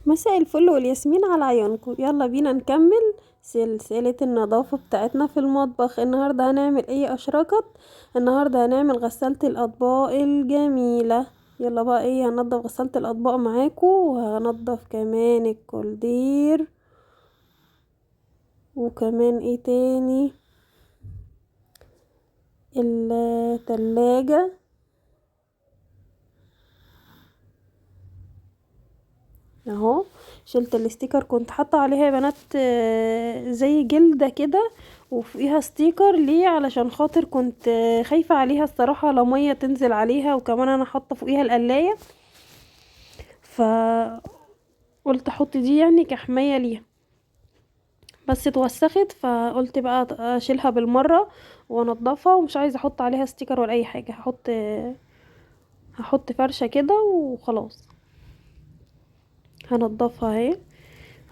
مساء الفل والياسمين على عيونكم. يلا بينا نكمل سلسلة النظافة بتاعتنا في المطبخ. النهاردة هنعمل ايه اشركت؟ النهاردة هنعمل غسالة الاطباق الجميلة. يلا بقى ايه، هننضف غسالة الاطباق معاكم، وهنضف كمان الكولدير، وكمان ايه تاني، التلاجة. اهو شلت ال sticker، كنت حاطه عليها يا بنات، زي جلده كده وفيها sticker، ليه؟ علشان خاطر كنت خايفة عليها الصراحة لا مية تنزل عليها، وكمان انا حاطه فوقيها القلايه، فقلت احط دي كحمايه ليها، بس اتوسخت فقلت بقى اشيلها بالمرة وانضفها، ومش عايزه احط عليها sticker ولا اي حاجة، هحط فرشه كده وخلاص. هنضفها اهي،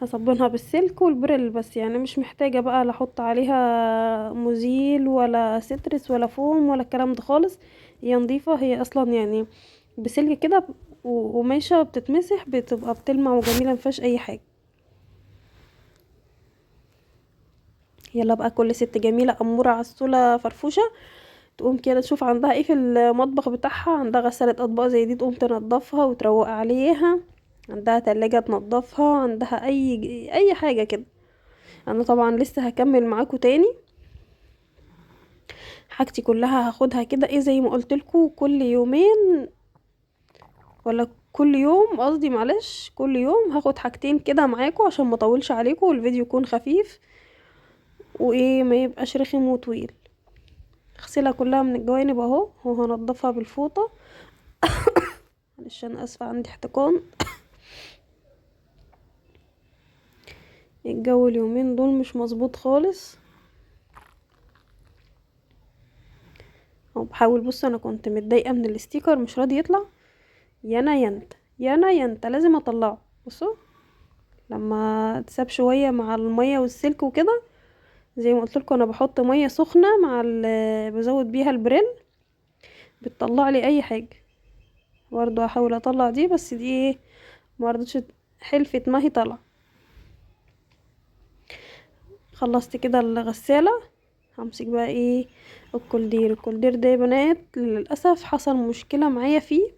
هصبنها بالسلك والبريل بس، مش محتاجة بقى لا احط عليها مزيل ولا سترس ولا فوم ولا الكلام ده خالص، هي نظيفة، هي اصلا بسلك كده وقماشة بتتمسح بتبقى بتلمع وجميلة، مفيهاش اي حاجة. يلا بقى كل ست جميلة أمورة عسولة فرفوشة تقوم كده تشوف عندها ايه في المطبخ بتاعها، عندها غسالة اطباق زي دي تقوم تنضفها وتروق عليها، عندها تلاجة تنضفها، عندها اي حاجة كده. انا طبعا لسه هكمل معاكم تاني، حاجتي كلها هاخدها كده ايه زي ما قلت لكم، كل يومين ولا كل يوم، قصدي معلش كل يوم هاخد حاجتين كده معاكم عشان ما اطولش عليكم والفيديو يكون خفيف وايه ما يبقاش رخم وطويل. اغسلها كلها من الجوانب اهو، وهنضفها بالفوطه معلش انا اسفه عندي احتقان، الجو اليومين دول مش مظبوط خالص. وبحاول بصوا انا كنت متضايقة من ال sticker مش راضي يطلع، يانا ينت يانا ينت لازم اطلعه. بصوا لما اتساب شوية مع المية والسلك وكده، زي ما قلت لكم انا بحط مية سخنة مع بزود بيها البريل، بتطلع لي اي حاجة. برضو هحاول اطلع دي، بس دي ايه ما رضتش، حلفت ما هي طالعه. خلصت كده الغسالة، همسك بقى ايه الكولدير. الكولدير ده يا بنات للاسف حصل مشكلة معايا فيه،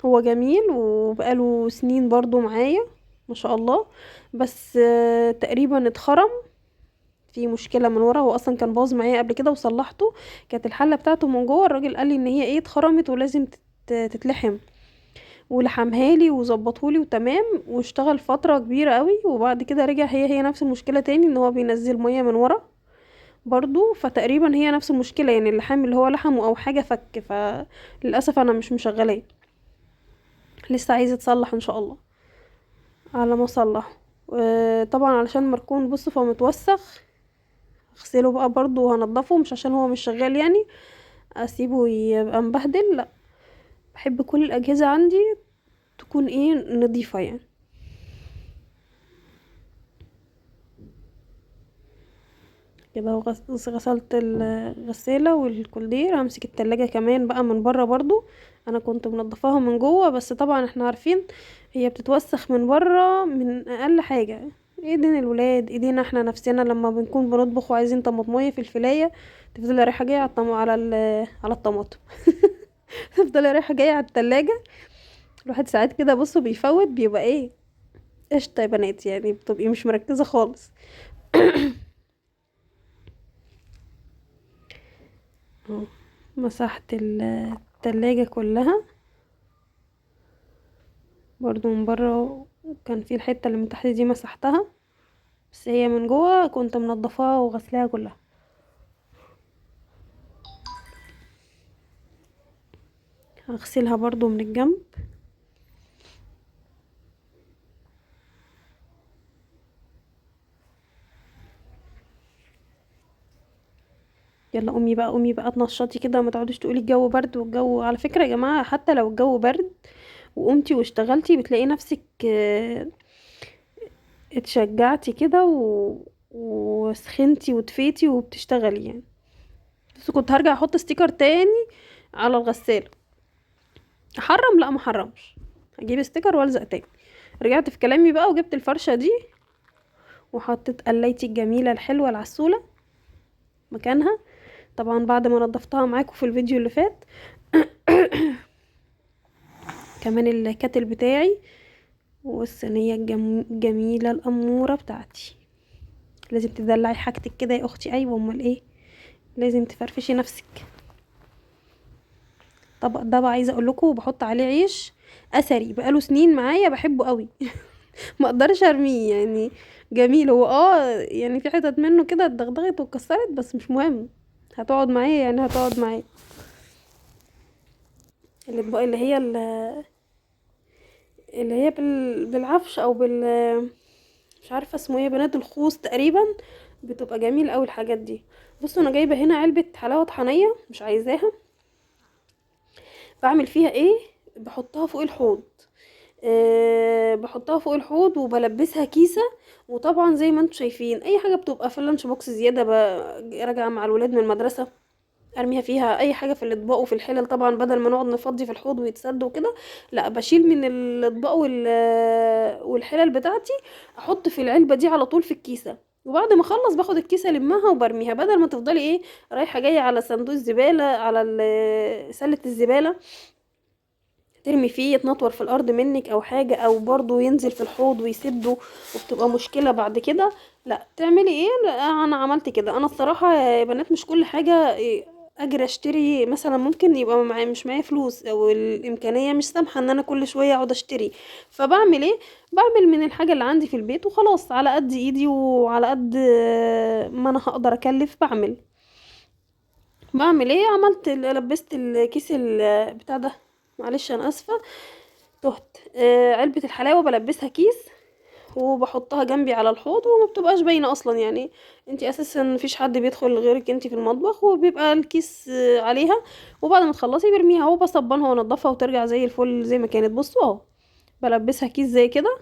هو جميل وبقاله سنين برضو معايا ما شاء الله، بس تقريبا اتخرم، في مشكلة من ورا. هو اصلا كان باظ معايا قبل كده وصلحته، كانت الحلة بتاعته من جوه الراجل قال لي ان هي ايه اتخرمت ولازم تتلحم، ولحمها لي وظبطهولي وتمام، واشتغل فترة كبيرة قوي، وبعد كده رجع هي نفس المشكلة تاني، ان هو بينزل مية من ورا برضو، فتقريبا هي نفس المشكلة، اللحام اللي هو لحمه او حاجة فك، فللاسف انا مش مشغلاه، لسه عايزه اتصلح ان شاء الله على ما اصلحه. طبعا علشان مركون بصوا فمتوسخ، اغسله بقى برضو وهنضفه، مش عشان هو مش شغال اسيبه يبقى مبهدل، لا بحب كل الاجهزة عندي تكون ايه نظيفة. كده اهو غسلت الغسالة والكولدير. همسك التلاجة كمان بقى من بره برضو، انا كنت منضفاها من جوه، بس طبعا احنا عارفين هي بتتوسخ من بره من اقل حاجة، ايدين الولاد، ايدينا احنا نفسنا لما بنكون بنطبخ وعايزين طماطمية في الفلاية تفضل رايحة جاية على الطماطم تفضل رايحة جاية على التلاجة. الواحد ساعات كده بصوا بيفوت بيبقى ايه قشطة يا بنات، بتبقي مش مركزة خالص. اهو مسحت التلاجة كلها برضو من بره، كان في الحتة اللي من تحت دي مسحتها، بس هي من جوه كنت منضفاها وغسلاها كلها. هغسلها برضو من الجنب. يلا قومي بقى، قومي بقى تنشطي كده، ما تقعديش تقولي الجو برد. والجو على فكرة يا جماعة حتى لو الجو برد وقمتي واشتغلتي بتلاقي نفسك، اتشجعتي كده وسخنتي ودفيتي وبتشتغلي. بس كنت هرجع احط ستيكر تاني على الغسالة، احرم؟ لا ما احرمش، هجيب ستيكر والزق تاني. رجعت في كلامي بقى وجبت الفرشة دي وحطيت قلايتي الجميلة الحلوة العسوله مكانها، طبعا بعد ما نضفتها معاكم في الفيديو اللي فات. كمان الكاتل بتاعي والصينيه الجميلة الاموره بتاعتي. لازم تدلعي حاجتك كده يا اختي. ايوه امال ايه، لازم تفرفشي نفسك. طبق ده بقى عايزه اقول لكم بحط عليه عيش اثري، بقاله سنين معايا بحبه قوي. ما اقدرش ارميه يعني، جميل هو. يعني في حتت منه كده اتدغدغت واتكسرت، بس مش مهم، هتقعد معايا يعني، هتقعد معايا. الاطباق اللي هي اللي هي بالعفش او بال مش عارفه اسمه ايه يا بنات، الخوص تقريبا، بتبقى جميل قوي الحاجات دي. بصوا انا جايبه هنا علبة حلاوة طحينيه مش عايزاها، بعمل فيها ايه، بحطها فوق الحوض. بحطها فوق الحوض وبلبسها كيسه. وطبعا زي ما انتم شايفين اي حاجة بتبقى في ال lunch box زيادة راجعه مع الولاد من المدرسة ارميها فيها، اي حاجة في الاطباق وفي الحلل. طبعا بدل ما نقعد نفضي في الحوض ويتسد وكده، لا بشيل من الاطباق والحلل بتاعتي احط في العلبة دي على طول في الكيسة، وبعد ما اخلص باخد الكيسة المها وبرميها، بدل ما تفضلي ايه رايحة جاية على صندوق الزبالة، على سله الزبالة ترمي فيه يتنطور في الارض منك او حاجة، او برضو ينزل في الحوض ويسده وبتبقى مشكلة بعد كده. لا تعملي ايه، لا انا عملت كده. انا الصراحة يا بنات مش كل حاجة اجري اشتري، مثلا ممكن يبقى معايا مش معايا فلوس او الامكانية مش سامحه ان انا كل شوية اقعد اشتري، فبعمل ايه، بعمل من الحاجة اللي عندي في البيت وخلاص، على قد ايدي وعلى قد ما انا هقدر اكلف. بعمل ايه، عملت لبست الكيس بتاع ده، معلش انا اسفه تهت، علبة الحلاوة بلبسها كيس وبحطها جنبي على الحوض، وما بتبقاش باينة اصلا، يعني انتي اساسا مفيش حد بيدخل غيرك انتي في المطبخ، وبيبقى الكيس عليها. وبعد ما تخلصي برميها وبصبنها وانضفها وترجع زي الفل زي ما كانت. بصوا اهو بلبسها كيس زي كده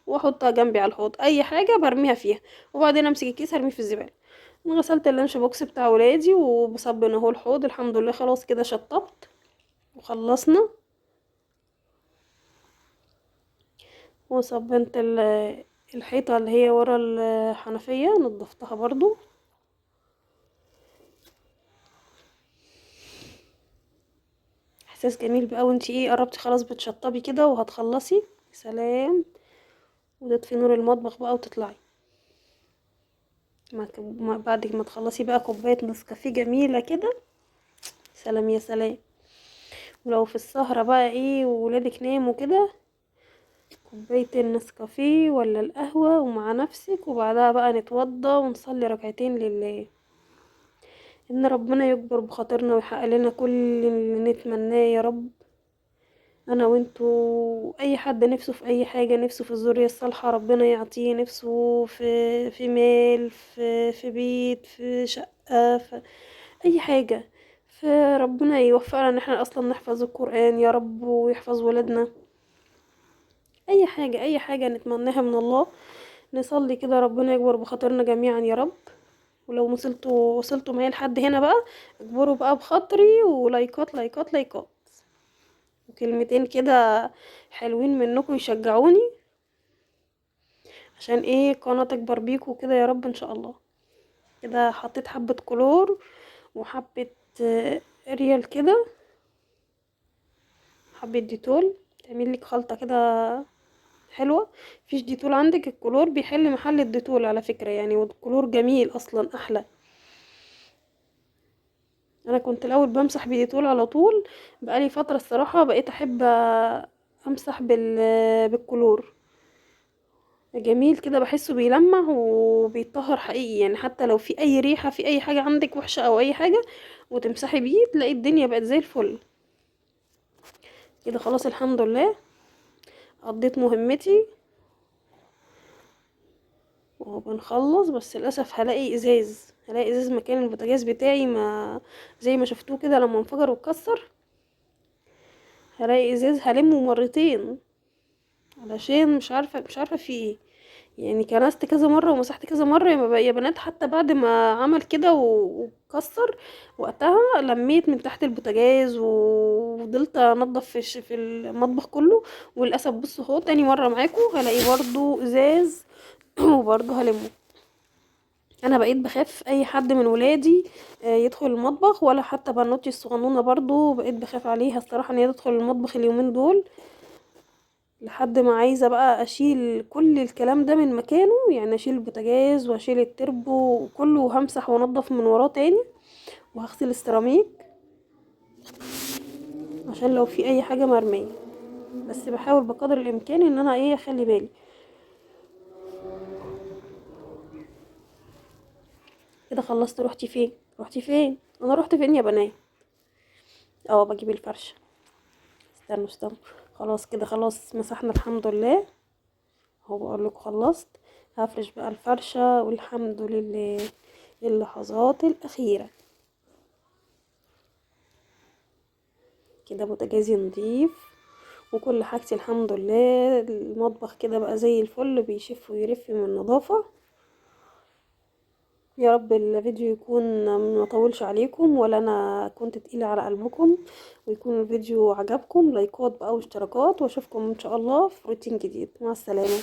واحطها جنبي على الحوض، اي حاجة برميها فيها، وبعدين امسك الكيس ارميه في الزبالة. غسلت ال lunch box بتاع ولادي وبصبن اهو الحوض، الحمد لله خلاص كده شطبت وخلصنا. وصبنت الحيطة اللي هي ورا الحنفية نضفتها برضو. احساس جميل بقى وانتي ايه قربتي خلاص بتشطبي كده وهتخلصي، سلام، وتطفي نور المطبخ بقى وتطلعي بعد ما تخلصي بقى كوباية نسكافيه جميلة كده، سلام يا سلام. ولو في السهرة بقى ايه وولادك ناموا كده، كوباية النسكافيه ولا القهوة ومع نفسك، وبعدها بقى نتوضى ونصلي ركعتين لله، ان ربنا يكبر بخاطرنا ويحقق لنا كل اللي نتمناه يا رب، انا وانتو اي حد نفسه في اي حاجة، نفسه في الذرية الصالحة ربنا يعطيه، نفسه في مال، في بيت، في شقة، في اي حاجة، فربنا يوفقنا ان احنا اصلا نحفظ القرآن يا رب ويحفظ ولادنا، اي حاجة اي حاجة نتمناها من الله نصلي كده ربنا يكبر بخاطرنا جميعا يا رب. ولو وصلتوا معايا لحد هنا بقى اكبروا بقى بخاطري، ولايكات لايكات لايكات وكلمتين كده حلوين منكم يشجعوني عشان ايه القناة تكبر بيكم كده يا رب ان شاء الله. كده حطيت حبة كلور وحبة اريال كده، حبة ديتول، تعمل لك خلطة كده حلوة. مفيش ديتول عندك، الكلور بيحل محل الديتول على فكرة يعني، والكلور جميل اصلا احلى. انا كنت الاول بمسح بديتول على طول، بقالي فترة الصراحة بقيت احب امسح بالكلور، جميل كده، بحسه بيلمع وبيطهر حقيقي يعني، حتى لو في اي ريحة في اي حاجة عندك وحشة او اي حاجة وتمسحي بيه تلاقي الدنيا بقت زي الفل كده. خلاص الحمد لله قضيت مهمتي وبنخلص. بس للاسف هلاقي ازاز، هلاقي ازاز مكان البوتاجاز بتاعي، ما زي ما شفتوه كده لما انفجر واتكسر، هلاقي ازاز هلمه مرتين علشان مش عارفه في ايه يعني كنست كذا مرة ومسحت كذا مرة يا بنات، حتى بعد ما عمل كده وكسر وقتها لميت من تحت البوتاجاز وفضلت انضف في المطبخ كله، وللاسف بصوا اهو تاني مرة معاكم هلاقي برضو ازاز وبرضو هلمه. انا بقيت بخاف اي حد من ولادي يدخل المطبخ، ولا حتى بنوتي الصغنونه برضو بقيت بخاف عليها الصراحة ان هي تدخل المطبخ اليومين دول، لحد ما عايزه بقى اشيل كل الكلام ده من مكانه، يعني اشيل البوتاجاز واشيل التربو وكله، وهمسح وانضف من وراه تاني، وهغسل السيراميك عشان لو في اي حاجة مرمية. بس بحاول بقدر الامكان ان انا اخلي بالي. كده خلصت. روحتي فين؟ روحتي فين؟ انا روحت فين يا بنات؟ بجيب الفرشة. استنوا استنوا، خلاص كده خلاص مسحنا الحمد لله. اهو بقول لكم خلصت، هفرش بقى الفرشة والحمد لله. اللحظات الاخيرة كده بوتاجازي نضيف وكل حاجتي الحمد لله. المطبخ كده بقى زي الفل، بيشف ويرف من النظافة. يا رب الفيديو يكون ما طولش عليكم ولا انا كنت تقيلة على قلبكم، ويكون الفيديو عجبكم. لايكات بقى واشتراكات، واشوفكم ان شاء الله في روتين جديد. مع السلامة.